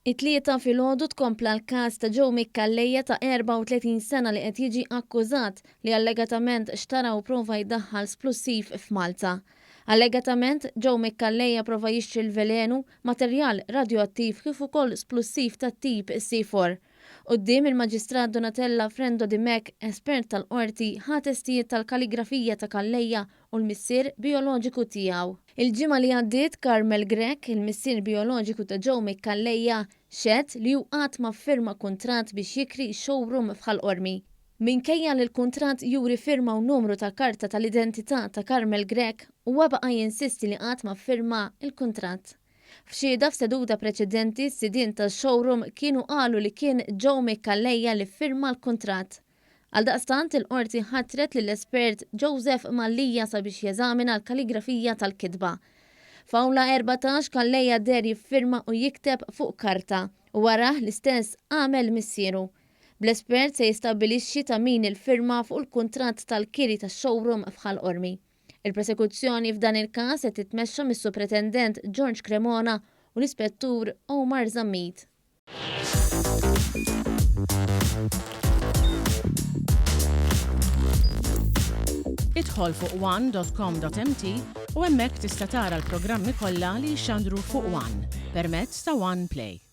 It-Tlieta filgħodu tkompla l-każ ta' Joe Micallejja ta' 34 sena li qed jiġi akkużat li allegatament xtara u prova jdaħħal splussiv f'Malta. Allegatament, Joe Micallejja prova jixtri l-velenu, materjal radjoattiv kif ukoll splussiv tat-tip C4. Quddiem il-Maġistrat Donatella Frendo Dimech, espert tal-Qorti, ħa testijiet tal-kaligrafija ta' Calleja u l-missier bijoloġiku tiegħu. Il-ġimgħa li għaddiet, Carmel Grech, il-missier bijoloġiku ta' Joe Mick Calleja, xehed li hu qatt ma ffirma kuntratt biex jikri showroom f'Ħal Qormi. Minkejja li l-kuntratt juri firma u numru ta' karta tal-identità ta' Carmel Grech, huwa baqa' jinsisti li qatt ma ffirma l-kuntratt. F'xhieda f'seduta preċedenti s-sidien tax-showroom kienu qalu li kien Joe Micallejja li ffirma l-kuntratt. Għaldaqstant il-Qorti ħatret lill-espert Joseph Mallia sabiex jeżamina l-kaligrafija tal-kitba. F'Awla 14 Calleja deher jiffirma u jikteb fuq karta u warah l-istess għamel missieru. Bl-espert se jistabbilixxi ta' min il-firma fuq il-kuntratt tal-kiri tax-showroom f'Ħal Qormi. Il-prosekuzzjoni f'dan il-każ qed titmexxa mis-Supretendent George Cremona u l-Ispettur Omar Zammit. Idħol fuq one dot com dot mt u hemmhekk tista' tara l-programmi kollha li jixxandru fuq one permezz ta' One Play.